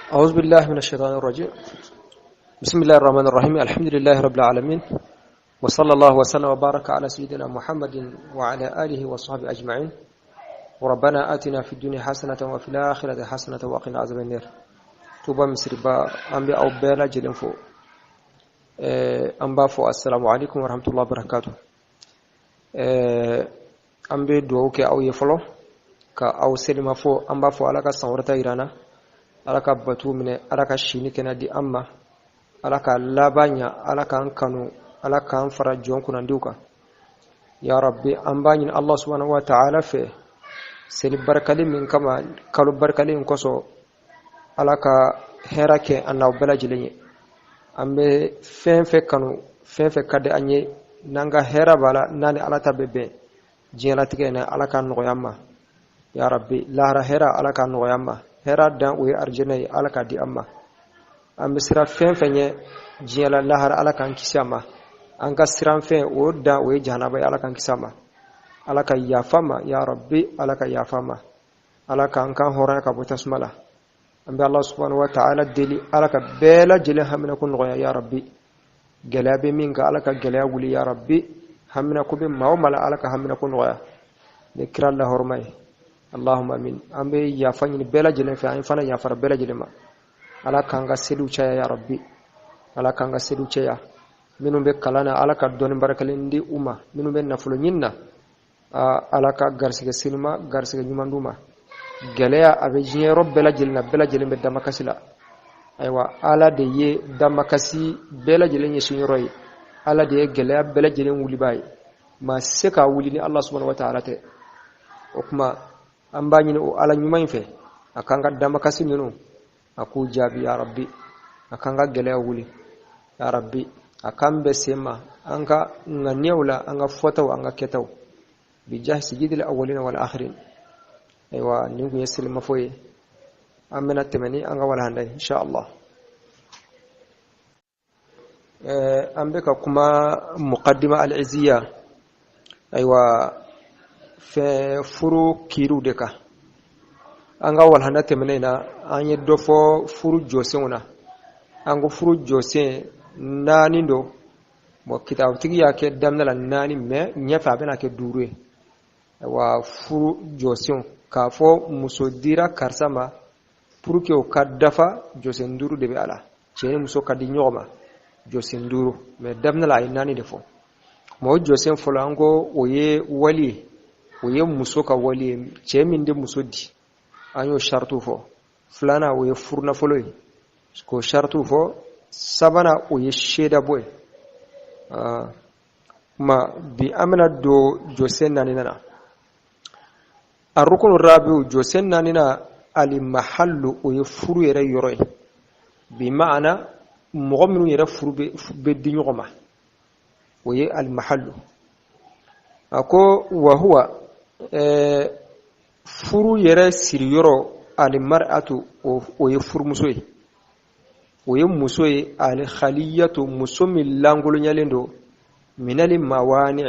أعوذ بالله من الشيطان الرجيم. بسم الله الرحمن الرحيم. الحمد لله رب العالمين، وصلى الله وسلم وبارك على سيدنا محمد وعلى آله وصحبه أجمعين. وربنا آتنا في الدنيا حسنة وفي الآخرة حسنة وقنا عذاب النار. Touba misiriba, an bɛ aw bɛɛ lajɛlen fo. An b'a fɔ assalamu alaikum warahmatullahi wabarakatuh. An bɛ dugawu kɛ aw ye fɔlɔ ka aw selima fo. An b'a fɔ Ala ka san wɛrɛ ta yira an na, Ala ka batu minɛ, Ala ka si ni kɛnɛ di an ma, Ala ka laban ɲa, Ala k'an kanu, Ala k'an fara jɔn kunnandiw kan, ya Rabbi. An b'a ɲini Allah subhanahu wa ta'ala fɛ, seli barikali min kama, kalo barikali in kosɔn, Ala ka hɛrɛ kɛ an n'aw bɛɛ lajɛlen ye. An bɛ fɛn fɛn kanu, fɛn fɛn ka di an ye, n'an ka hɛrɛ b'a la, n'a ni Ala ta bɛ bɛn diɲɛlatigɛ in na, Ala k'a nɔgɔya an ma, ya Rabbi. Lahara hɛrɛ, Ala k'a nɔgɔya an ma. Hɛrɛ dan, o ye arijinɛ ye, Ala k'a di an ma. An bɛ siran fɛn fɛn ɲɛ diɲɛ la, lahara, Ala k'an kisi a ma. An ka siran fɛn o dan, o ye jahanaba ye, Ala k'an kisi a ma. Ala ka yafa ma, ya Rabbi, Ala ka yafa ma. Ala k'an kan hɔrɔnya ka bɔ tasuma la. An bɛ Allah subhanahu wa ta'ala deli, Ala ka bɛɛ lajɛlen haminako nɔgɔya, ya Rabbi. Gɛlɛya bɛ min kan, Ala ka gɛlɛya wuli, ya Rabbi. Haminako bɛ maa o maa la, Ala ka haminako nɔgɔya ni kira lahɔrɔma ye. Allahumma amin. An bɛ yafa ɲini bɛɛ lajɛlen fɛ, an fana yafara bɛɛ lajɛlen ma. Ala k'an ka seliw caya, ya Rabbi, Ala k'an ka seliw caya. Minnu bɛ kalan na, Ala ka dɔnni barakalen di u ma. Minnu bɛ nafolo ɲini na, Ala ka garisɛgɛ senuma, garisɛgɛ ɲuman d'u ma. Gɛlɛya a bɛ diɲɛ yɔrɔ bɛɛ lajɛlen na, bɛɛ lajɛlen bɛ damakasi la. Ayiwa, Ala de ye damakasi bɛɛ lajɛlen ɲɛsin yɔrɔ ye, Ala de ye gɛlɛya bɛɛ lajɛlen wulibaa ye. Maa se k'a wuli ni Allah subhanahu wa ta'ala tɛ. O tuma an b'a ɲini o Ala ɲuman in fɛ, a k'an ka damakasi ninnu, a k'u jaabi, ya Rabbi. A k'an ka gɛlɛya wuli, ya Rabbi. A k'an bɛɛ sen ma an ka ŋaniyaw la, an ka fɔtaw, an ka kɛtaw, bijahi sayyidil awwalina wal akhirin. Ayiwa, nin kun ye selimafo ye. An bɛna tɛmɛ ni an ka walahanda ye, insha Allah. An bɛ ka kuma muqaddima al-izziya, ayiwa, fɛn furu kiiriw de kan. An ka walahanda tɛmɛnen na, an ye dɔ fɔ furu jɔsenw na. An ko furu jɔsen naani don. Bon, kitabutigi y'a kɛ daminɛ la naani, mais ɲɛfɛ a bɛna kɛ duuru ye. Ayiwa, furu jɔsenw, k'a fɔ muso dira karisa ma, pour que o ka dafa, jɔsen duuru de bɛ a la. Cɛ ni muso ka di ɲɔgɔn ma, jɔsen duuru, mais daminɛ la a ye naani de fɔ. Mais o jɔsen fɔlɔ, an ko o ye wali ye, o ye muso ka wali ye, cɛ min tɛ muso di, an y'o saritiw fɔ. Filanan, o ye furunafolo ye, k'o saritiw fɔ. Sabanan, o ye seedabɔ ye. Ma bi an bɛna don jɔsen naaninan na, arukunu rabiu, jɔsen naaninan, alimahallu, o ye furu yɛrɛ yɔrɔ ye, bi maana mɔgɔ minnu yɛrɛ furu bɛ di ɲɔgɔn ma, o ye alimahallu. A ko wahuwa, furu yɛrɛ siriyɔrɔ, alimar'atu, o ye furumuso ye, o ye muso ye, alikhaliyatu, muso min lankolonyalen don, minali mawani,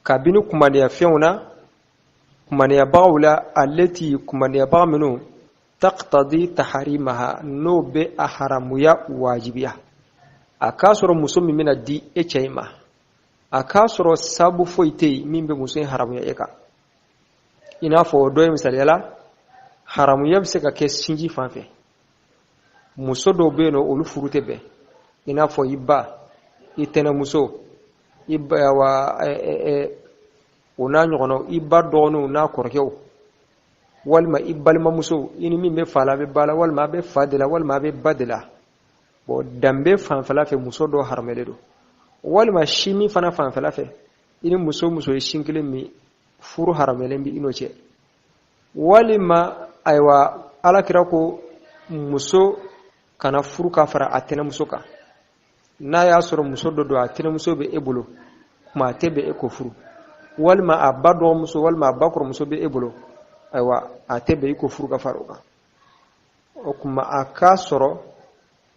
kabini kumandiyafɛnw na, kumandiyabagaw la, aleti, kumandiyabaga minnu, taqtadi taharimaha, n'o bɛ a haramuya wajibiya. A k'a sɔrɔ muso min bɛna di e cɛ in ma, a k'a sɔrɔ sabu foyi tɛ yen min bɛ muso in haramuya e kan. I n'a fɔ o dɔ ye, misaliya la, haramuya bɛ se ka kɛ sinji fan fɛ. Muso dɔw bɛ yen nɔ, olu furu tɛ bɛn, i n'a fɔ i ba, i tɛnɛmuso, i ba wa o n'a ɲɔgɔnnaw, i ba dɔgɔninw n'a kɔrɔkɛw, walima i balimamuso, i ni min bɛ fa la, a bɛ ba la, walima a bɛ fa de la, walima a bɛ ba de la. Bon, danbe fanfɛla fɛ, muso dɔw haramuyalen don. Walima si min fana fanfɛla fɛ, i ni muso muso ye sin kelen min, furu haramuyalen bɛ i n'o cɛ. Walima ayiwa, Alakira ko muso kana furu ka fara a tɛnɛmuso kan. N'a y'a sɔrɔ muso dɔ don, a tɛnɛmuso bɛ e bolo, kuma a tɛ bɛn e k'o furu. Walima a ba dɔgɔmuso, walima a ba kɔrɔmuso bɛ e bolo, ayiwa, a tɛ bɛn i k'o furu ka fara o kan. O tuma a k'a sɔrɔ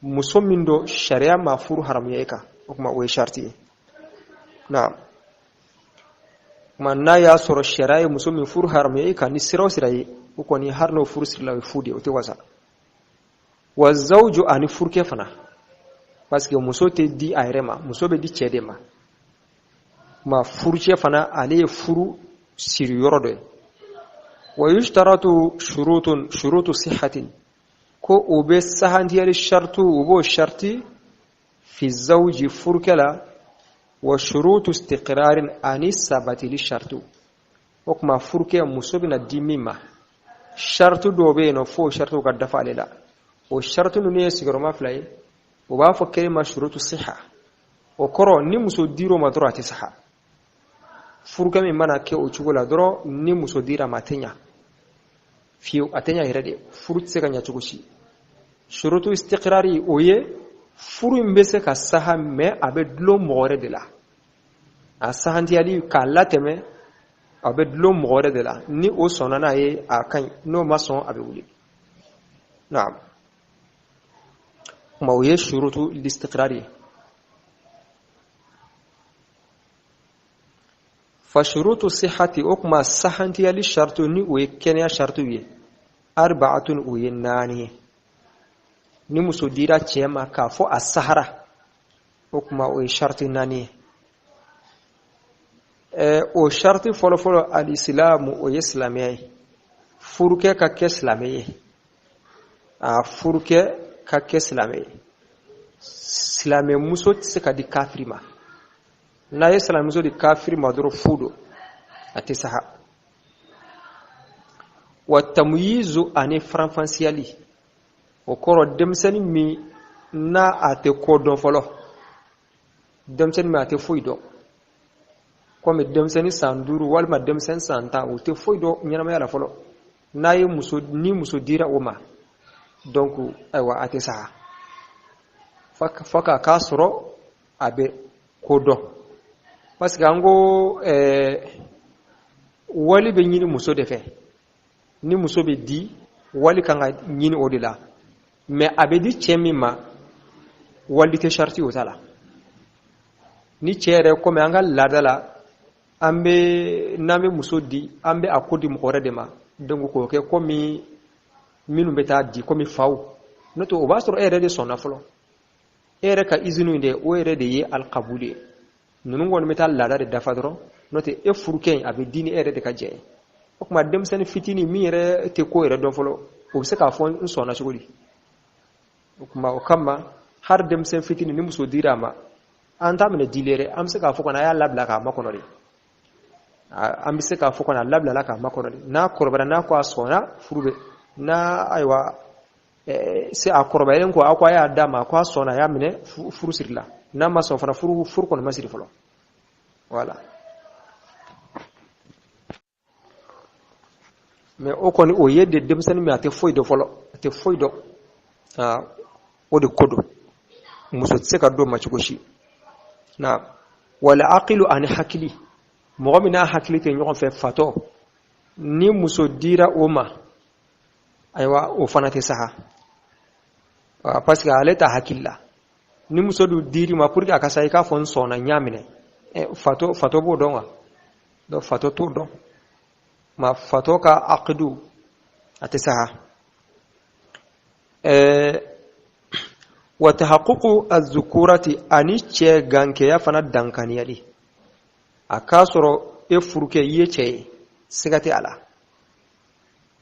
muso min don, sariya ma furu haramuya e kan. O tuma o ye sariti ye na. Tuma n'a y'a sɔrɔ sariya ye muso min furu haramuya e kan ni sira o sira ye, o kɔni, hali n'o furu sirila, o ye fu de ye, o tɛ wasa. Wa zawju ani furukɛ fana, parce que muso tɛ di a yɛrɛ ma, muso bɛ di cɛ de ma. Ma furucɛ fana, ale ye furu siri yɔrɔ dɔ ye. Wa yushtaratu shurutun shurutu sihhatin, ko o bɛ sahantiyali shartu, u b'o sharti fi zawji furukɛ la, wa shurutu istiqrarin ani sabatili shartu. O tuma furukɛ, muso bɛna di min ma, shartu dɔw bɛ yen nɔ f'o shartu ka dafa ale la. O shartu ninnu ye sigiyɔrɔma fila ye. O b'a fɔ kelen ma shurutu siha, o kɔrɔ ni muso dir'o ma dɔrɔn a tɛ saha. Furukɛ min mana kɛ o cogo la dɔrɔn, ni muso dira ma, a tɛ ɲa fiyewu, a tɛ ɲa yɛrɛ de, furu tɛ se ka ɲa cogo si. Shurutu istiqrari, o ye furu in bɛ se ka saha, mais a bɛ dulon mɔgɔ wɛrɛ de la. A sahantiyali k'a latɛmɛ, a bɛ dulon mɔgɔ wɛrɛ de la. Ni o sɔnna n'a ye, a ka ɲi, n'o ma sɔn, a bɛ wuli. Naam, kuma o ye shurutu listiqrari ye. Fa shurutu sihati, o kuma sahantiyali shartu, ni o ye kɛnɛya shartu ye, arbaatun, o ye naani ye. Ni muso dira cɛ ma k'a fɔ a sahara, o kuma o ye sharti naani ye. O sharti fɔlɔfɔlɔ, alisilamu, o ye silamɛya ye. Furukɛ ka kɛ silamɛ ye, a furukɛ ka kɛ silamɛ ye. Silamɛmuso tɛ se ka di kafiri ma. N'a ye silamɛmuso di kafiri ma dɔrɔn, fu don, a tɛ saha. Wa tamuyizu ani faranfansiyali, o kɔrɔ denmisɛnnin min n'a a tɛ ko dɔn fɔlɔ, denmisɛnnin min a tɛ foyi dɔn, komi denmisɛnnin san 5 walima denmisɛnnin san 10, o tɛ foyi dɔn ɲɛnamaya la fɔlɔ. N'a ye muso, ni muso dira o ma, donc ayiwa, a tɛ saha fo k'a k'a sɔrɔ a bɛ ko dɔn. Parce que an ko wali bɛ ɲini muso de fɛ. Ni muso bɛ di, wali kan ka ɲini o de la. Mais a bɛ di cɛ min ma, wali tɛ sariti o ta la. Ni cɛ yɛrɛ, komi an ka laada la, an bɛ n'an bɛ muso di, an bɛ a ko di mɔgɔ wɛrɛ de ma. Donc k'o kɛ komi minnu bɛ taa di, komi faw, n'o tɛ o b'a sɔrɔ e yɛrɛ de sɔnna fɔlɔ, e yɛrɛ ka izini de, o yɛrɛ de ye alikabulu ye. Ninnu kɔni bɛ taa laada de dafa dɔrɔn, n'o tɛ e furukɛ in, a bɛ di ni e yɛrɛ de ka jɛ ye. O tuma denmisɛnnin fitinin min yɛrɛ tɛ ko yɛrɛ dɔn fɔlɔ, o bɛ se k'a fɔ n sɔnna cogo di? O tuma o kama, hali denmisɛnnin fitinin, ni muso dira a ma, an t'a minɛ dili yɛrɛ. An bɛ se k'a fɔ kɔni a y'a labila k'a makɔnɔ de. An bɛ se k'a fɔ kɔni a labilala k'a makɔnɔ de. N'a kɔrɔbayara, n'a ko a sɔnna, furu bɛ n'a ayiwa se a kɔrɔbayalen ko a ko a y'a d'a ma, a ko a sɔnna, a y'a minɛ, furu sirila. N'a ma sɔn fana, furu kɔni ma siri fɔlɔ. Voilà, mais o kɔni, o ye de denmisɛnnin min a tɛ foyi dɔn fɔlɔ, a tɛ foyi dɔn, aa, o de ko don, muso tɛ se ka d'o ma cogo si. Na wal aqilu ani hakili, mɔgɔ min n'a hakili tɛ ɲɔgɔn fɛ, fatɔ, ni muso dira o ma, ayiwa, o fana tɛ saha, parce que ale ta hakili la. Ni muso dun dir'i ma pour que a ka sa, i k'a fɔ n sɔnna, n y'a minɛ, fatɔ b'o dɔn wa? Donc fatɔ t'o dɔn. Ma fatɔ ka aqidu, a tɛ saha. Wa tahaqququ az-zukurati ani cɛ gankɛya fana dankaniyali, a k'a sɔrɔ e furukɛ, i ye cɛ ye, siga tɛ a la.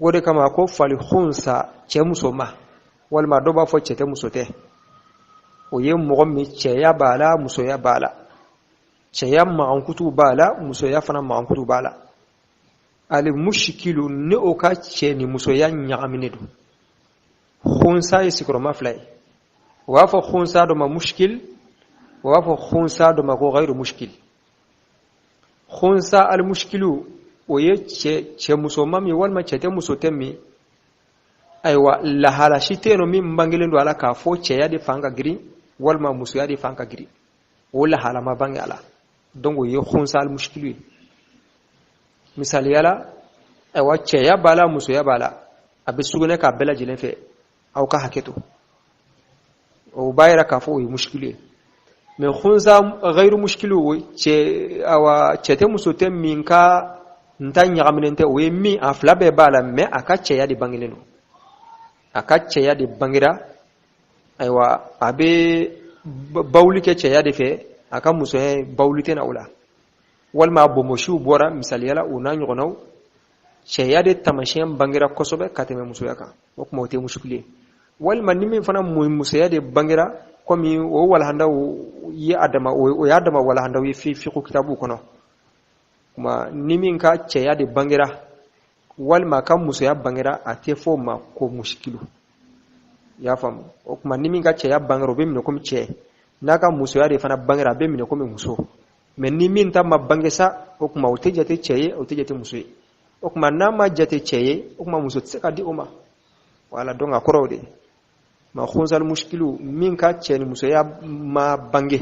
O de kama ko fali khunsa, cɛ muso ma, walima dɔw b'a fɔ cɛ tɛ muso tɛ, o ye mɔgɔ min cɛya b'a la, musoya b'a la, cɛya magankutu b'a la, musoya fana magankutu b'a la. Ale mushikilu, ni o ka cɛ ni musoya ɲagaminen don. Khunsa ye sigiyɔrɔma fila ye. U b'a fɔ khunsa dɔ ma mushkil, u b'a fɔ khunsa dɔ ma ko ghayru mushkil. Khunsa al mushkilu, o ye cɛ musoma min walima cɛ tɛ muso tɛ min, ayiwa, lahala si tɛ yen nɔ min bangelen don a la k'a fɔ cɛya de fan ka girin walima musoya de fan ka girin, o lahala ma bange a la. Donc o ye khunsa al mushkilu ye. Misaliya la, ayiwa, cɛya b'a la, musoya b'a la, a bɛ sugunɛ k'a bɛɛ lajɛlen fɛ, aw ka hakɛ to, o b'a yira k'a fɔ o ye mushkilu ye. Mais khunsa ghayru mushkilu, o cɛ, awa, cɛ tɛ muso tɛ min ka n ta ɲagaminen tɛ, o ye min a fila bɛɛ b'a la, mais a ka cɛya de bangelen don, a ka cɛya de bangera. Ayiwa, a bɛ bawuli kɛ cɛya de fɛ, a ka musoya bawuli tɛ na o la, walima a bonbonsiw bɔra, misaliya la, o n'a ɲɔgɔnnaw. Cɛya de taamasiyɛn bangera kosɛbɛ ka tɛmɛ musoya kan, o tuma o tɛ muskili ye. Walima ni min fana musoya de bangera, komi o walahandaw ye a dama, o y'a dama walahandaw ye fiqhu kitabu kɔnɔ. Kuma ni min ka cɛya de bangera walima a ka musoya bangera, a tɛ fɔ o ma ko musikilu, i y'a faamu? O tuma ni min ka cɛya bangera, o bɛ minɛ komi cɛ, n'a ka musoya de fana bangera, a bɛ minɛ komi muso. Mɛ ni min ta ma bange sa, o tuma o tɛ jate cɛ ye, o tɛ jate muso ye. O tuma n'a ma jate cɛ ye, o tuma muso tɛ se ka di o ma. Wala, donc a kɔrɔ o de ye. Ma khunsal muskilu, min ka cɛ ni musoya ma bange,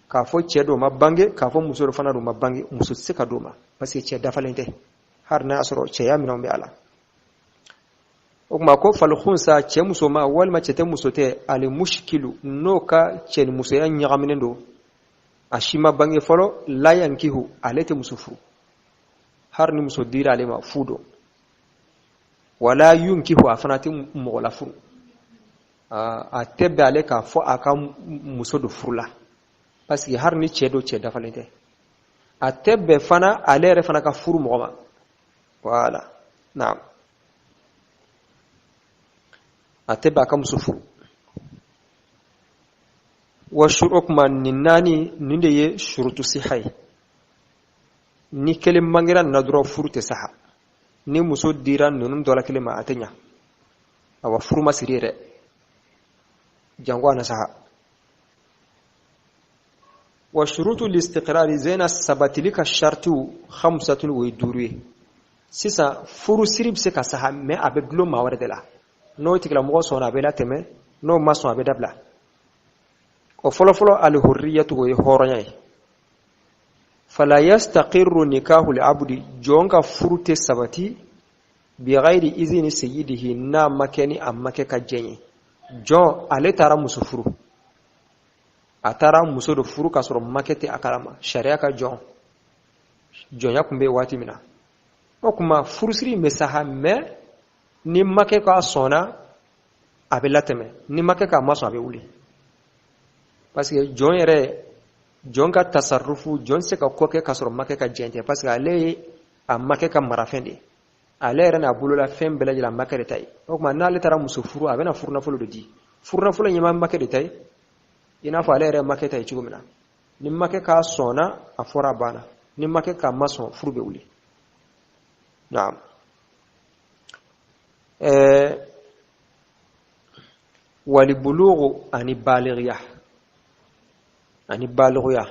k'a fɔ cɛ dɔ ma bange, k'a fɔ muso dɔ fana dɔ ma bange, muso tɛ se ka d'o ma, parce que cɛ dafalen tɛ, hali n'a y'a sɔrɔ cɛya minɛnw bɛ a la. O tuma ko fal khunsa, cɛ muso ma walima cɛ tɛ muso tɛ, ali muskilu, n'o ka cɛ ni musoya ɲagaminen don, a si ma bange fɔlɔ, la yankihu, ale tɛ muso furu, hali ni muso dira ale ma fu don. Wala yunkihu, a fana tɛ mɔgɔ la furu, a tɛ bɛn ale k'a fɔ a ka muso don furu la, parce que hali ni cɛ don, cɛ dafalen tɛ. A tɛ bɛn fana ale yɛrɛ fana ka furu mɔgɔ ma. Wala, naam, a tɛ bɛn a ka muso furu. Wa shuru, o tuma nin naani nin de ye shurutu siha ye. Ni kelen bangera nin na dɔrɔn, furu tɛ saha. Ni muso dira ninnu dɔ la kelen ma, a tɛ ɲa. Awa, furu ma siri yɛrɛ, janko a na saha. Wa shurutu listiqrari, zena sabatili ka shartiw, khamsatun, o ye 5 ye. Sisan furu siri bɛ se ka saha, mɛ a bɛ dulon maa wɛrɛ de la. N'o tigilamɔgɔ sɔnna, a bɛ latɛmɛ, n'o ma sɔn, a bɛ dabila. O fɔlɔfɔlɔ, alihurriyatu, o ye hɔrɔnya ye. Fala yastaqirru nikahu al-abdi, jɔn ka furu tɛ sabati, bighayri izni sayyidihi, n'a ma kɛ ni a ma kɛ ka jɛn ye. Jɔn, ale taara muso furu, a taara muso dɔ furu k'a sɔrɔ makɛ tɛ a kalama, sariya ka jɔn, jɔnya tun bɛ waati min na. O tuma furusiri in bɛ saha, mɛ ni makɛ k'a sɔnna, a bɛ latɛmɛ, ni makɛ k'a ma sɔn, a bɛ wuli. Parce que jɔn yɛrɛ, jɔn ka tasarufu, jɔn tɛ se ka ko kɛ k'a sɔrɔ makɛ ka jɛn tɛ, parce que ale ye a makɛ ka marafɛn de ye. Ale yɛrɛ n'a bolola fɛn bɛɛ lajɛlen, a makɛ de ta ye. O tuma n'ale taara muso furu, a bɛna furunafolo de di, furunafolo ɲɛma makɛ de ta ye, i n'a fɔ ale yɛrɛ makɛ ta ye cogo min na. Ni makɛ k'a sɔnna, a fɔra, a banna. Ni makɛ k'a ma sɔn, furu bɛ wuli. Naam, walibulugu, ani balighiya, ani baliguya.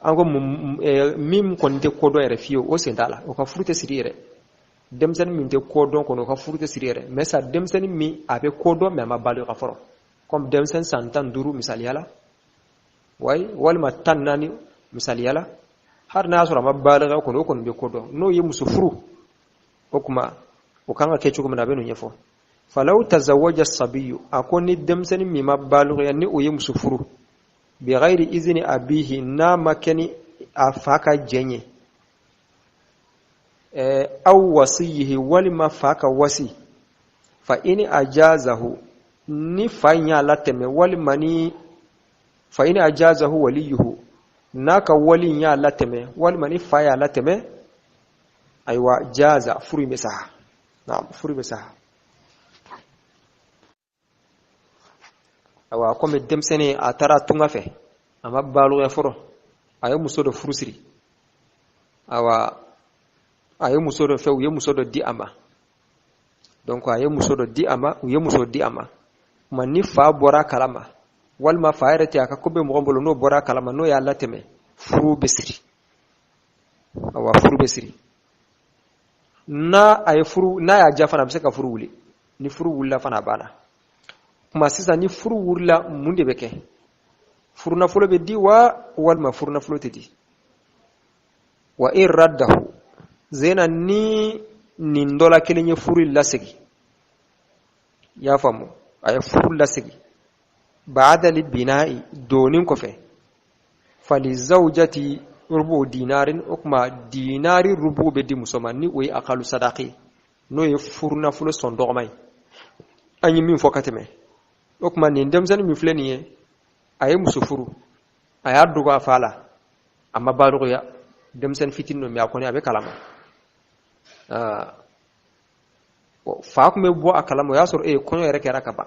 An ko min kɔni tɛ ko dɔn yɛrɛ fiyewu, o sen t'a la, o ka furu tɛ siri yɛrɛ. Denmisɛnnin min tɛ ko dɔn kɔni, o ka furu tɛ siri yɛrɛ. Mɛ sa, denmisɛnnin min a bɛ ko dɔn, mɛ a ma baliguya fɔlɔ, comme denmisɛnnin san 15 misaliya la, wayi, walima 14 misaliya la, hali n'a y'a sɔrɔ a ma baliguya kɔni, o kɔni bɛ ko dɔn. N'o ye muso furu, o tuma o kan ka kɛ cogo min na, a bɛ n'o ɲɛfɔ. Falaw tazawaja sabiyu, a ko ni denmisɛnnin min ma baliguya, ni o ye muso furu, bighayri izni abihi, n'a ma kɛ ni a fa ka jɛn ye, aw wasiyihi, walima fa ka wasi, fa in ajazahu, ni fa in y'a latɛmɛ, walima ni fa in ajazahu waliyuhu, n'a ka wali in y'a latɛmɛ, walima ni fa y'a latɛmɛ, ayiwa, jaza, furu in bɛ saha. Naam, furu bɛ saha. Ayiwa, komi denmisɛnnin a taara tunga fɛ, a ma balikuya fɔlɔ, a ye muso dɔ furu siri. Ayiwa, a ye muso dɔ fɛ, u ye muso dɔ di a ma. Donc a ye muso dɔ di a ma, u ye muso di a ma. Kuma ni fa bɔra a kalama, walima fa yɛrɛ tɛ, a ka ko bɛ mɔgɔ bolo, n'o bɔra a kalama, n'o y'a latɛmɛ, furu bɛ siri. Ayiwa, furu bɛ siri. N'a a ye furu, n'a y'a ja fana, a bɛ se ka furu wuli. Ni furu wulila fana, a banna. Kuma sisan, ni furu wulila, mun de bɛ kɛ? Furunafolo bɛ di wa, walima furunafolo tɛ di? Wa in raddahu, zena ni nin dɔ la kelen ye furu lasegin, i y'a faamu, a ye furu lasegin baada li bina'i, doni kɔfɛ, fali zawjati rubu dinarin, o kuma dinari rubu bɛ di muso ma, ni o ye akalu sadaki, n'o ye furunafolo sɔn dɔgɔma ye, an ye min fɔ ka tɛmɛ. O tuma nin denmisɛnnin min filɛ nin ye, a ye muso furu, a y'a dogo a fa la, a ma balikuya, denmisɛnnin fitinin don, mais a kɔni a bɛ kalama. Fa tun bɛ bɔ a kalama, o y'a sɔrɔ e kɔɲɔ yɛrɛ kɛra ka ban.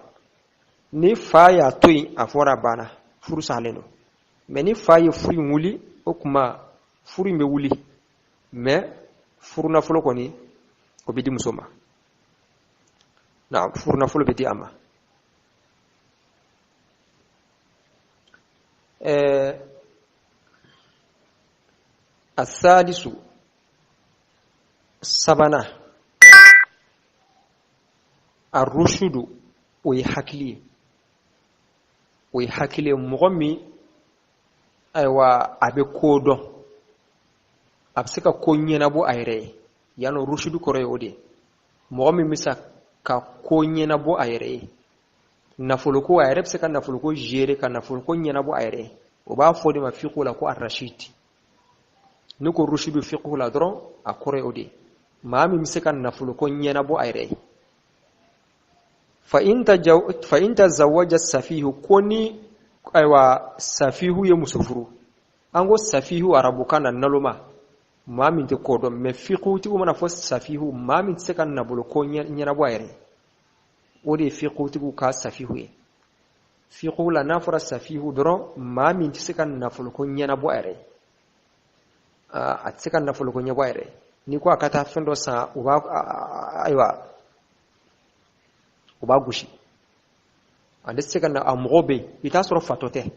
Ni fa y'a to yen, a fɔra a banna, furu salen don. Mais ni fa ye furu in wuli, o tuma furu in bɛ wuli, mais furunafolo kɔni o bɛ di muso ma. Na furunafolo bɛ di a ma. Asalisu, sabanan, arushudu, o ye hakili ye. O ye hakili ye, mɔgɔ min ayiwa a bɛ ko dɔn, a bɛ se ka ko ɲɛnabɔ a yɛrɛ ye. Yan nɔ rushudu kɔrɔ ye o de ye, mɔgɔ min bɛ se ka ko ɲɛnabɔ a yɛrɛ ye. Nafoloko, a yɛrɛ bɛ se ka nafoloko gérer, ka nafoloko ɲɛnabɔ a yɛrɛ ye. O b'a fɔ de ma fiqhu la ko arashid. N'i ko rushudu fiqhu la dɔrɔn, a kɔrɔ ye o de ye, maa min bɛ se ka nafoloko ɲɛnabɔ a yɛrɛ ye. Fa in tazawaja safihu, ko ni ayiwa safihu ye muso furu. An ko safihu arabukan na naloma, maa min tɛ ko dɔn. Mais fiqhutigiw mana fɔ safihu, maa min tɛ se ka nafoloko ɲɛnabɔ a yɛrɛ ye, o de ye fiqhutigiw ka safihu ye. Fiqhu la, n'a fɔra safihu dɔrɔn, maa min tɛ se ka nafoloko ɲɛnabɔ a yɛrɛ ye, a tɛ se ka nafoloko ɲɛbɔ a yɛrɛ ye. N'i ko a ka taa fɛn dɔ san, u b'a ayiwa u b'a gosi, ale tɛ se ka na. A mɔgɔ bɛ yen, i t'a sɔrɔ fatɔ tɛ, i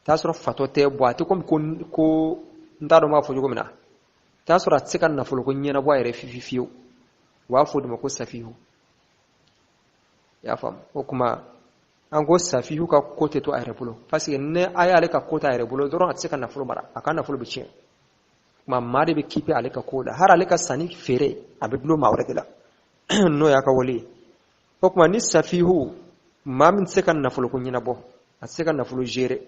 t'a sɔrɔ fatɔ tɛ. Bon, a tɛ komi ko n t'a dɔn n b'a fɔ cogo min na. I t'a sɔrɔ a tɛ se ka nafoloko ɲɛnabɔ a yɛrɛ fiyewu fiyewu. U b'a fɔ o de ma ko safihu. I y'a faamu? O tuma an ko safihu ka ko tɛ to a yɛrɛ bolo, parce que ni a y'ale ka ko to a yɛrɛ bolo dɔrɔn, a tɛ se ka nafolo mara, a ka nafolo bɛ tiɲɛ. Tuma maa de bɛ kipe ale ka ko la, hali ale ka sanni feere, a bɛ dulon maa wɛrɛ de la, n'o y'a ka wale ye. O tuma ni safihu, maa min tɛ se ka nafoloko ɲɛnabɔ, a tɛ se ka nafolo gérer,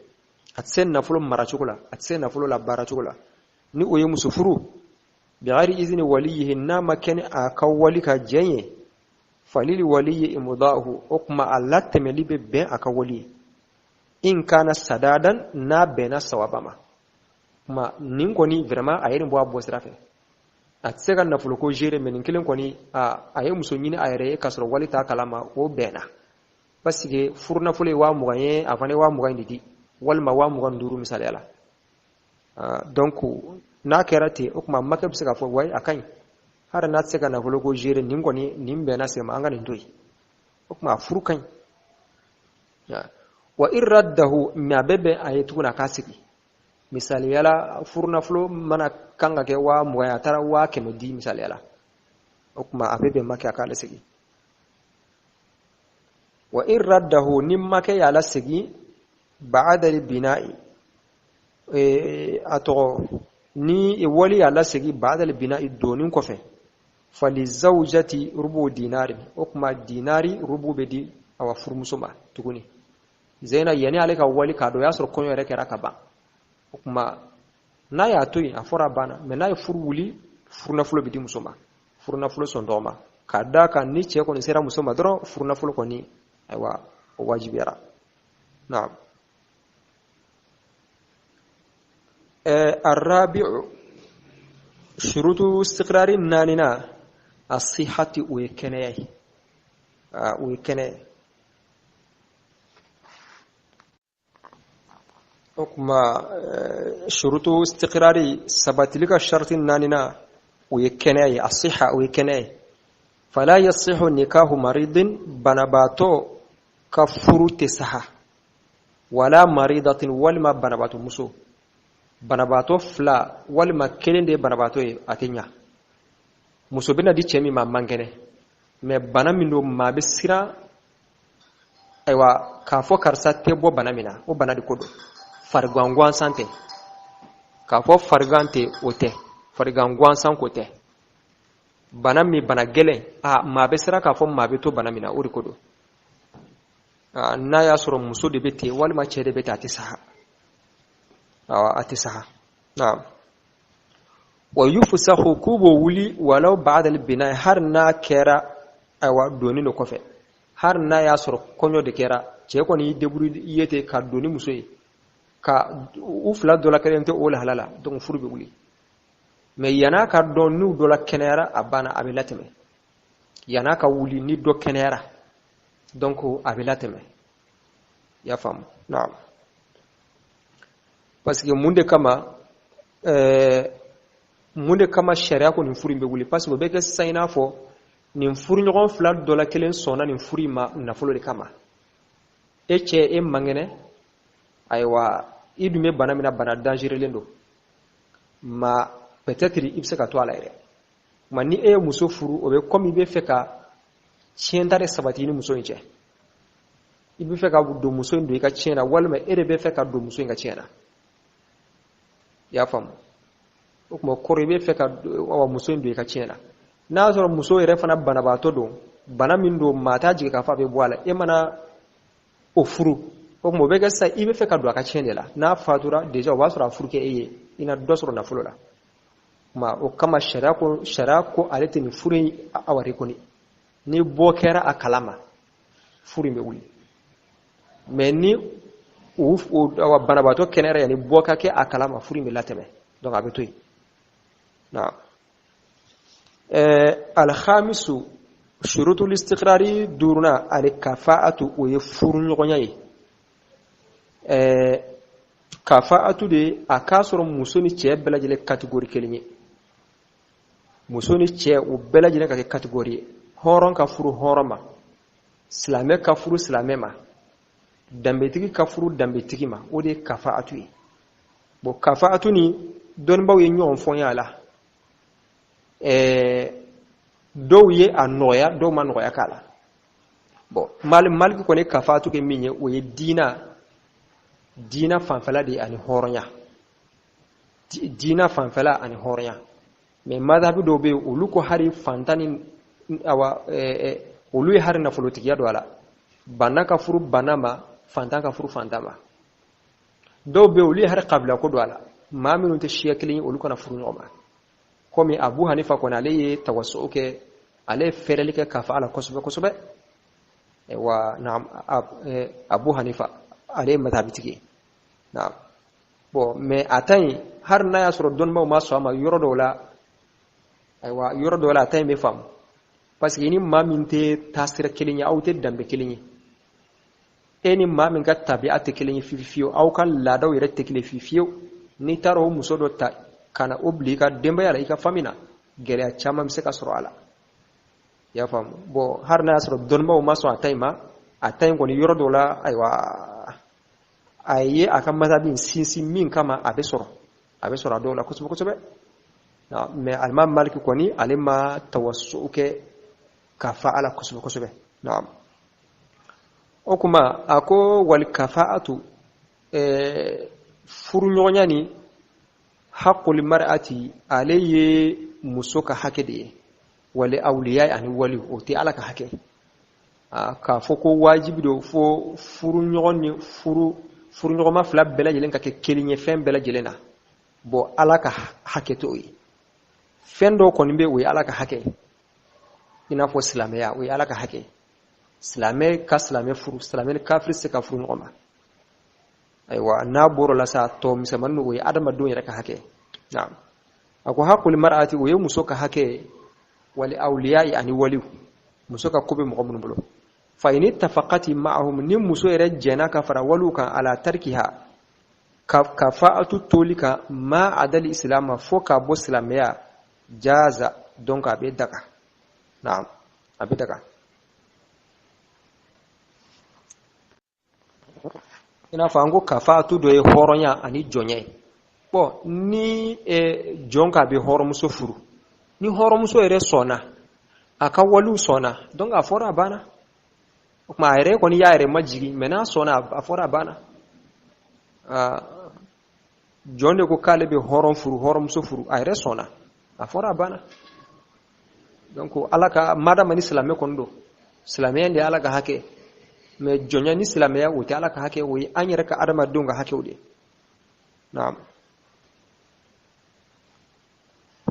a tɛ se nafolo maracogo la, a tɛ se nafolo la baaracogo la, ni o ye muso furu, bighairi izni waliyihi, n'a ma kɛ ni a ka wali ka jɛn ye, falili waliyi imdahu, o tuma a latɛmɛli bɛ bɛn a ka wali ye, in kana sadadan, n'a bɛnna sawaba ma. Kuma nin kɔni vraiment a ye nin bɔ a bɔ sira fɛ, a tɛ se ka nafoloko gérer, mais nin kelen kɔni a ye muso ɲini a yɛrɛ ye k'a sɔrɔ wali t'a kalama, o bɛnna, parce que furunafolo ye 20,000 ye, a fana ye 20,000 in de di, walima 25,000 misaliya la. Donc n'a kɛra ten, o tuma makɛ bɛ se k'a fɔ wayi, a ka ɲi, hali n'a tɛ se ka nafolo ko gérer, nin kɔni nin bɛnna sen ma, an ka nin to yen. O tuma a furu ka ɲi. Wa in raddahu, mais a bɛ bɛn a ye tuguni a k'a sigi. Misaliyala, furunafolo mana kan ka kɛ 20,000 ye, a taara 100,000 di misaliyala, o tuma a bɛ bɛn makɛ a k'a lasegin. Wa in raddahu, ni makɛ y'a lasegin, ba'da bina'i, a tɔgɔ ni wali y'a lasegin ba'da bina'i, donni kɔfɛ, fali zawjati rubu dinari, o tuma dinari rubu bɛ di awa furumuso ma tuguni. Zeyina, yanni ale ka wali k'a dɔn, o y'a sɔrɔ kɔɲɔ yɛrɛ kɛra ka ban. O tuma n'a y'a to yen, a fɔra a banna. Mais n'a ye furu wuli, furunafolo bɛ di muso ma, furunafolo sɔn dɔgɔ ma, k'a d'a kan ni cɛ kɔni sera muso ma dɔrɔn, furunafolo kɔni ayiwa o wajibiyara. Naam. Arabi'u, shurutu istiqrari naanina, asihati, o ye kɛnɛya ye, o ye kɛnɛya ye. O tuma shurutu istiqrari, sabatili ka sharti naanina, o ye kɛnɛya ye, asiha, o ye kɛnɛya ye. Fala yasihu nikahu maridin, banabaatɔ ka furu tɛ saha, wala maridatin, walima banabaatɔ muso. Banabaatɔ fila walima kelen de ye banabaatɔ ye, a tɛ ɲa. Muso bɛna di cɛ min ma, a man kɛnɛ, mais bana min don, maa bɛ siran ayiwa k'a fɔ karisa tɛ bɔ bana min na, o bana de ko don. Farigan gansan tɛ, k'a fɔ farigan tɛ, o tɛ farigan gansan ko tɛ. Bana min, bana gɛlɛn, a maa bɛ siran k'a fɔ maa bɛ to bana min na, o de ko don. N'a y'a sɔrɔ muso de bɛ ten walima cɛ de bɛ ten, a tɛ saha, a tɛ saha. Naam. Wa yufsahu, k'u b'o wuli, walaw ba'da al-bina, hali n'a kɛra ayiwa donni de kɔfɛ. Hali n'a y'a sɔrɔ kɔɲɔ de kɛra, cɛ kɔni y'i débrouiller ten ka don ni muso ye, ka u fila dɔ la kelen tɛ o lahala la, donc furu bɛ wuli. Mais yann'a ka dɔn n'u dɔ la kɛnɛyara, a banna, a bɛ latɛmɛ. Yann'a ka wuli ni dɔ kɛnɛyara, donc a bɛ latɛmɛ. I y'a faamu? Naam. Parce que mun de kama, mun de kama sariya ko nin furu in bɛ wuli? Parce que o bɛ kɛ sisan i n'a fɔ nin furuɲɔgɔn fila dɔ la kelen sɔnna nin furu in ma nafolo de kama. E cɛ, e man kɛnɛ, ayiwa, i dun bɛ bana min na, bana dangerelen don ma, peut-être i bɛ se ka to a la yɛrɛ. Ma ni e ye muso furu, o bɛ komi i bɛ fɛ ka tiɲɛta de sabati i ni muso in cɛ. I bɛ fɛ ka don muso in don i ka tiɲɛ na, walima e de bɛ fɛ ka don muso in ka tiɲɛ na. I y'a faamu? O tuma kɔrɔ, i bɛ fɛ ka muso in don i ka tiɲɛ na. N'a y'a sɔrɔ muso yɛrɛ fana banabaatɔ don, bana min don, maa t'a jigin k'a fɔ a bɛ bɔ a la, e mana o furu, o tuma o bɛ kɛ sisan i bɛ fɛ ka don a ka tiɲɛ de la. N'a fatura déjà, o b'a sɔrɔ a furu kɛ e ye, i na dɔ sɔrɔ nafolo la. Kuma o kama sariya ko ale tɛ nin furu in awa reconnu. Ni bɔ kɛra a kalama, furu in bɛ wuli. Mais ni o awa banabaatɔ kɛnɛyara yanni bɔ ka kɛ a kalama, furu in bɛ latɛmɛ, donc a bɛ to yen. Naam. Alhamisu shurutul istiqrari, duurunan, alkafa'atu, o ye furuɲɔgɔnya ye. Kafa'atu de, a k'a sɔrɔ muso ni cɛ bɛɛ lajɛlen catégorie kelen ye. Muso ni cɛ, o bɛɛ lajɛlen ka kɛ catégorie ye. Hɔrɔn ka furu hɔrɔn ma, silamɛ ka furu silamɛ ma, danbetigi ka furu danbetigi ma, o de ye kafa'atu ye. Bon, kafa'atu ni dɔnnibaw ye ɲɔgɔn fɔ a la. Dɔw ye a nɔgɔya, dɔw ma nɔgɔya k'a la. Bon, Maliki kɔni kafa'atu kɛ min ye, o ye diina fanfɛla de ye ani hɔrɔnya, diina fanfɛla ani hɔrɔnya. Mais madhabi dɔw bɛ yen, olu ko hari fantan ni awa, olu ye hari nafolotigiya don a la. Banna ka furu banna ma, fantan ka furu fantan ma. Dɔw bɛ yen, olu ye hari kabila ko don a la, maa minnu tɛ siya kelen ye, olu kana furu ɲɔgɔn ma. Komi Abu Hanifa kɔni, ale ye tawasu kɛ, ale ye fɛrɛli kɛ k'a fɔ a la kosɛbɛ kosɛbɛ. Wa naam, Abu Hanifa, ale ye madhabitigi ye. Naam. Bon, mais a ta in, hali n'a y'a sɔrɔ dɔnnibaw ma sɔn a ma yɔrɔ dɔw la, ayiwa, yɔrɔ dɔw la a ta in bɛ faamu, parce que ni maa min tɛ taasira kelen ye, aw tɛ danbe kelen ye, e ni maa min ka tabiya tɛ kelen ye fiyewu fiyewu, aw ka laadaw yɛrɛ tɛ kelen fiyewu fiyewu, n'i taara o muso dɔ ta ka na o bila i ka denbaya la, i ka famille na, gɛlɛya caman bɛ se ka sɔrɔ a la. I y'a faamu? Bon, hali n'a y'a sɔrɔ dɔnnibaw ma sɔn a ta in ma, a ta in kɔni, yɔrɔ dɔw la, ayiwa, a ye a ka mazhabi in sinsin min kama, a bɛ sɔrɔ, a bɛ sɔrɔ a dɔw la kosɛbɛ kosɛbɛ. Mais alimami Maliki kɔni, ale ma tawasu kɛ ka fa a la kosɛbɛ kosɛbɛ. Naam. O kuma a ko wal kafa'atu, furuɲɔgɔnya ni haqqul mar'ati, ale ye muso ka hakɛ de ye, wali awliya ani wali, o tɛ Ala ka hakɛ. K'a fɔ ko wajibi don fo furuɲɔgɔn ni furuɲɔgɔnma fila bɛɛ lajɛlen ka kɛ kelen ye fɛn bɛɛ lajɛlen na, bon, Ala ka hakɛ t'o ye. Fɛn dɔw kɔni bɛ, o ye Ala ka hakɛ ye, i n'a fɔ silamɛya, o ye Ala ka hakɛ ye. Silamɛ ka silamɛ furu, silamɛ ni kafiri se ka furu ɲɔgɔn ma. Ayiwa, n'a bɔr'o la sa, tɔ misɛnmanin, o ye adamadenw yɛrɛ ka hakɛ. Naam. A ko haqqul mar'ati, o ye muso ka hakɛ ye, wali awliya ani waliw, muso ka ko bɛ mɔgɔ minnu bolo. Fa in ittafaqati ma'ahum, ni muso yɛrɛ jɛnna ka fara waliw kan, ala tarkiha, ka fa'atu toli kan, ma adali islama, fo k'a bɔ silamɛya, jaza, donc a bɛ daga. Naam, a bɛ daga. I n'a fɔ an ko kafa'atu dɔ ye hɔrɔnya ani jɔnya ye. Bon, ni jɔn k'a bɛ hɔrɔnmuso furu, ni hɔrɔnmuso yɛrɛ sɔnna, a ka waliw sɔnna, donc a fɔra, a banna. O tuma a yɛrɛ kɔni y'a yɛrɛ majigin, mais n'a sɔnna, a fɔra, a banna. Jɔn de ko k'ale bɛ hɔrɔn furu, hɔrɔnmuso furu, a yɛrɛ sɔnna, a fɔra, a banna. Donc Ala ka madama ni silamɛ kɔni don, silamɛya de ye Ala ka hakɛ. Mais jɔnya ni silamɛya, o tɛ Ala ka hakɛ, o ye an yɛrɛ ka adamadenw ka hakɛw de. Naam.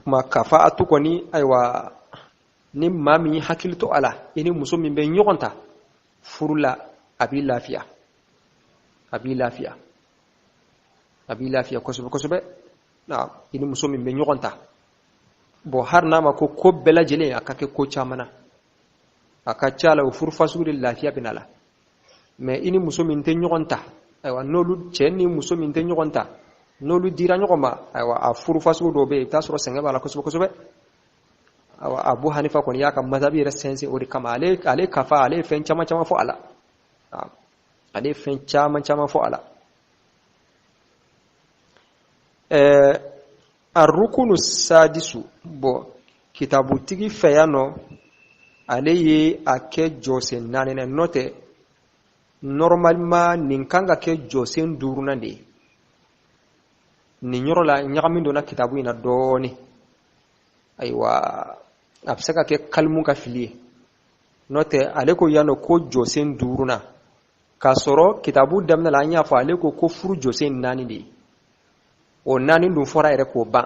Kuma kafa'atu kɔni, ayiwa, ni maa min y'i hakili to a la, i ni muso min bɛ ɲɔgɔn ta furu la, a b'i lafiya, a b'i lafiya, a b'i lafiya kosɛbɛ kosɛbɛ. Na i ni muso min bɛ ɲɔgɔn ta, bon, hali n'a ma ko ko bɛɛ lajɛlen, a ka kɛ ko caman na, a ka ca la, o furu fasugu de lafiya bɛ na la. Mais i ni muso min tɛ ɲɔgɔn ta, ayiwa, n'olu cɛ ni muso min tɛ ɲɔgɔn ta, n'olu dira ɲɔgɔn ma, ayiwa, a furu fasugu dɔw bɛ yen, i bɛ taa sɔrɔ sɛgɛn b'a la kosɛbɛ kosɛbɛ. Ayiwa, Abu Hanifa kɔni y'a ka mazabi yɛrɛ sɛnsɛn o de kama. Ale kafa, ale ye fɛn caman caman fɔ a la, ale ye fɛn caman caman fɔ a la. Arukunu sadisu, bon, kitabutigi fɛ yan nɔ, ale ye a kɛ jɔsen naani na. N'o tɛ, normalement nin kan ka kɛ jɔsen duurunan de ye. Nin yɔrɔ la, ɲagami donna kitabu in na dɔɔni. Ayiwa, a bɛ se ka kɛ kalimu ka fili ye. N'o tɛ, ale ko yan nɔ ko jɔsen duurunan, k'a sɔrɔ kitabu daminɛ la, an y'a fɔ, ale ko ko furu jɔsen naani de ye. O naani dun fɔra yɛrɛ k'o ban,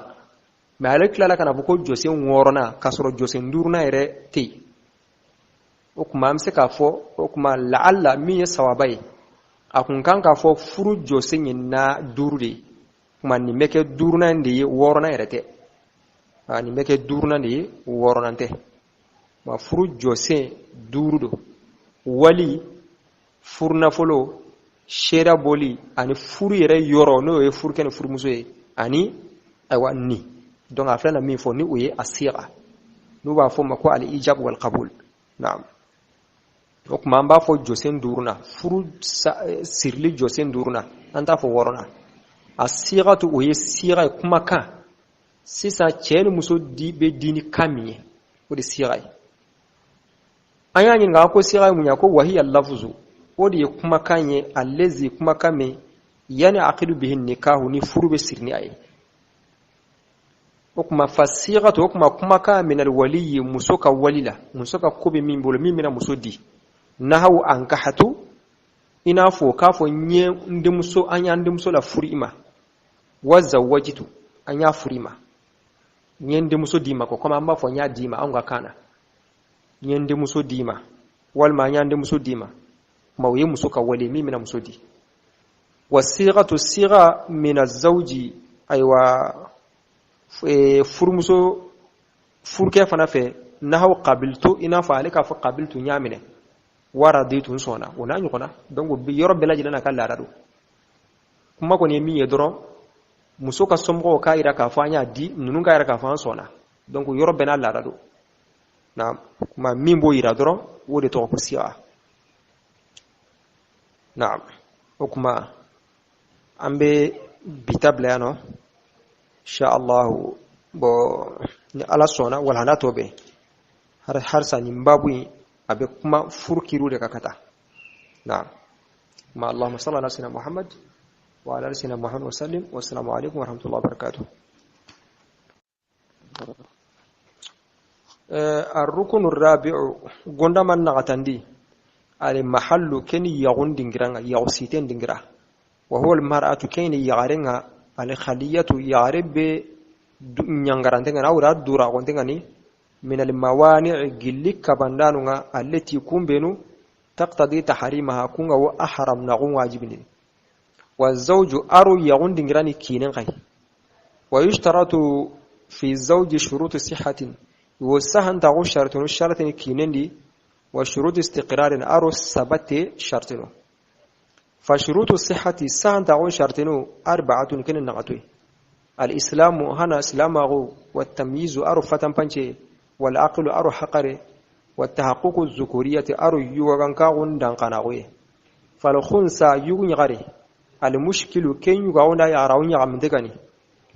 mais ale tilala ka na fɔ ko jɔsen wɔɔrɔnan, k'a sɔrɔ jɔsen duurunan yɛrɛ tɛ yen. O tuma, an bɛ se k'a fɔ, o tuma, laala min ye sawaba ye, a kun kan k'a fɔ furu jɔsen ye na duuru de ye. Kuma nin bɛ kɛ duurunan de ye, wɔɔrɔnan yɛrɛ tɛ. Nin bɛ kɛ duurunan de ye, wɔɔrɔnan tɛ. Ma furu jɔsen duuru don: wali, furunafolo, seera bɔli, ani furu yɛrɛ yɔrɔ, n'o ye furukɛ ni furumuso ye, ani ayiwa nin. Donc a filɛ na min fɔ ni o ye a siga, n'u b'a fɔ o ma ko al ijab wal qabul. Naam, o tuma, an b'a fɔ jɔsen duurunan, furu sirili jɔsen duurunan, an t'a fɔ wɔɔrɔnan. A sigatu, o ye siga ye, kumakan. Sisan cɛ ni muso di bɛ di ni kan min ye, o de siga ye. An y'a ɲininka ko siga ye mun ye? Ko wahiya lafuzu, o de ye kumakan ye, allazi, kumakan min, yanaqidu bihi nikahu, ni furu bɛ siri ni a ye. O kuma, fa sigatu, o kuma, kumakan, minal waliyi, muso ka wali la, muso ka ko bɛ min bolo, min bɛna muso di, nahawu ankahatu, i n'a fɔ k'a fɔ n ye n denmuso, an y'an denmuso la furu i ma, wa zawajitu, an y'a furu i ma, n ye n denmuso d'i ma. Ko komi an b'a fɔ n y'a d'i ma anw ka kan na, n ye n denmuso d'i ma, walima an y'an denmuso d'i ma. Kuma o ye muso ka wale, min bɛna muso di. Wa sigatu, siga, mina zawji, ayiwa, furumuso, furukɛ fana fɛ, nahaw qabiltu, i n'a fɔ ale k'a fɔ qabiltu, n y'a minɛ, wa raditu, n sɔnna, o n'a ɲɔgɔnna. Donc yɔrɔ bɛɛ lajɛlen n'a ka laada don. Kuma kɔni ye min ye dɔrɔn, muso ka somɔgɔw k'a yira k'a fɔ an y'a di, ninnu k'a yira k'a fɔ an sɔnna. Donc yɔrɔ bɛɛ n'a laada don. Na kuma min b'o yira dɔrɔn, o de tɔgɔ ko siga. Naam, o kuma, an bɛ bi ta bila yan nɔ, insha allahu. Bon, ni Ala sɔnna, walhana tɔ bɛ harisa nin babu in, a bɛ kuma furu kiriw de kan ka taa. Naam, ma allahumma salli ala sayyidina Muhammad wa ala ali sayyidina Muhammad wa sallim. Wa assalamu alaikum wa rahmatullahi wa barakatuh. الركن الرابع، gondama nagatandi، المحل، كن يغون دينغرا، يغسيتين دينغرا، وهو المرأة، كين يغارنغا، الخلية، يغارب ñangarantenga awra duraxontenga ni، من الموانع، gilli kabandanunga، التي، kumbenu، تقتضي تحريمها، kunga wo a haram naxun wajibini. والزوج، aro yaxun dingirani kinen xay. ويشترط في الزوج شروط صحة، wo sahantaxu shartinu shartini kinendi، وشروط استقرار، aro sabate shartinu. فشروط الصحة، sahantaxu shartinu، أربعة، kene naxatoy: الإسلام، هنا إسلامه، والتمييز، أرو فتن بانشي، والعقل، أرو حقري، والتحقق الذكورية، أرو يوغانكاغون دانقناغوي. فالخنثى، يغنغري، المشكل، كين يغاونا يعراون يغمدغني،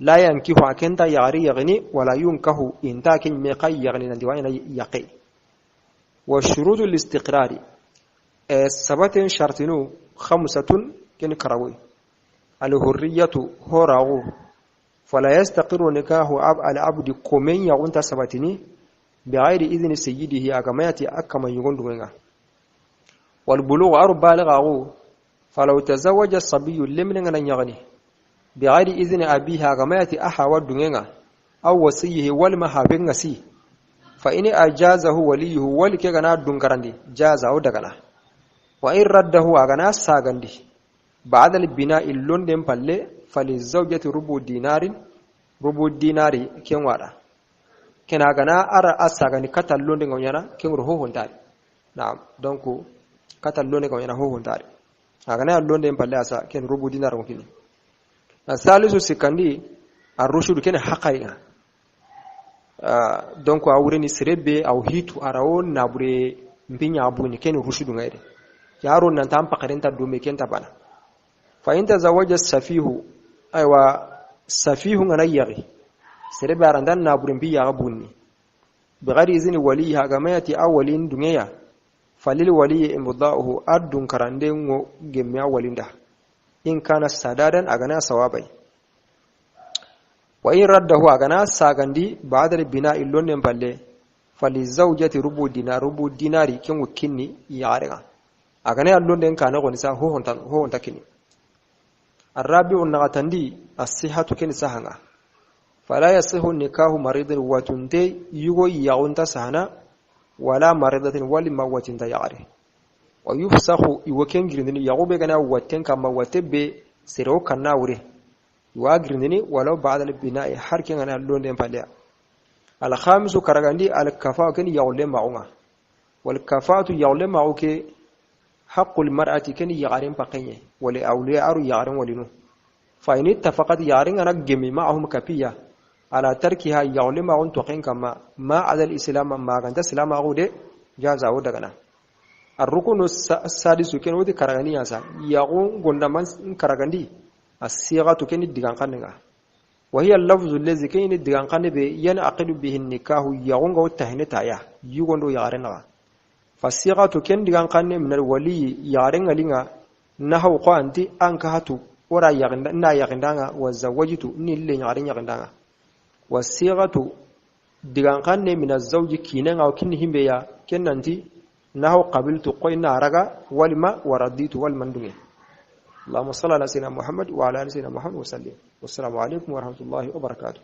لا ينكح، أكنتا يغري يغني، ولا ينكح، إنتا كين ميقاي يغني نديوان يقي. وشروط الاستقرار، سبت شرطنو، خمسة، كن كروي: الحرية، هوراغو، فلا يستقر نكاح العبد، كومين يغنتا سبتني، بغير إذن سيده، أكمياتي أكما يغندوغا. والبلوغ، أرو بالغ، فلو تزوج الصبي، لمن يغني، بغير إذن أبيه، أكمياتي أحا ودوغا، أو وصيه، والما سي، فإن أجازه وليه، ولي كغنا دونكراندي، جاز أو دغنا. Wa in raddahu, agana sagandi ba'da al-bina'i londen palle, falizawjati rubu dinarin, rubu dinari ken wada kena gana ara asagani kata londe ngonyana ken ro hohontari. Na'am, donc kata londe ngonyana hohontari, agana londe palle asa ken rubu dinar ngokini. Asalisu sikandi arushudu ken haqaiga. Donc awureni serebe aw hitu arawo nabure mpinya abuni ken rushudu ngaire yaro nan tam pakarenta dume ken tabana. Fa in tazawaja safihu, aywa safihu ngana yari serebe arandan nabure mpinya abuni bighairi izni waliha gamayati awalin dungeya, falil wali imda'uhu adun karande ngo gemme awalinda in kana sadadan agana sawabai. Wa in raddahu, agana sagandi ba'da bina'i lonnen balle, fali zawjati rubu dinar, rubu dinari ken kinni yarenga agana lonnen kana gonisa ho hontan ho hontakini. Arabi'u nagatandi as-sihhatu ken sahanga, fala yasihu nikahu maridin watunte yugo yaunta sahana wala maridatin wali mawatinta yare wa yufsahu iwoken girindini yagube gana watten kama watebbe sero kanna wure wa girindini walau ba'da al-bina'i harkin ana londen palya. Al-khamisu karagandi al-kafa ken yawle ma'unga wal kafatu yawle ma'uke haqqul mar'ati ken yaren paqenye wal awliya aru yaren walinu fa in ittafaqat yaren ana gemi ma'ahum kafiya ala tarkiha yawle ma'un toqen kama ma adal islam ma ganta islam agude jaza wo dagana. Ar-rukunu sadisu ken wodi karagani yasa yagun gondaman karagandi as-sighatu ken digan kanninga wa hiya al-lafzu allazi ken digan kanne be yanqidu bihi an-nikahu yagun go tahne taya yugondo yarena fa-sighatu ken digan kanne min al-wali yaren alinga nahaw ko anti ankahatu ora yaginda na yagindanga wa zawajitu ni le yaren yagindanga wa sighatu digan kanne min az-zawji kinanga kin himbeya kenanti nahaw qabiltu qoyna raga walima waraditu wal mandunge. اللهم صل على سيدنا محمد وعلى ال سيدنا محمد وسلم. والسلام عليكم ورحمة الله وبركاته.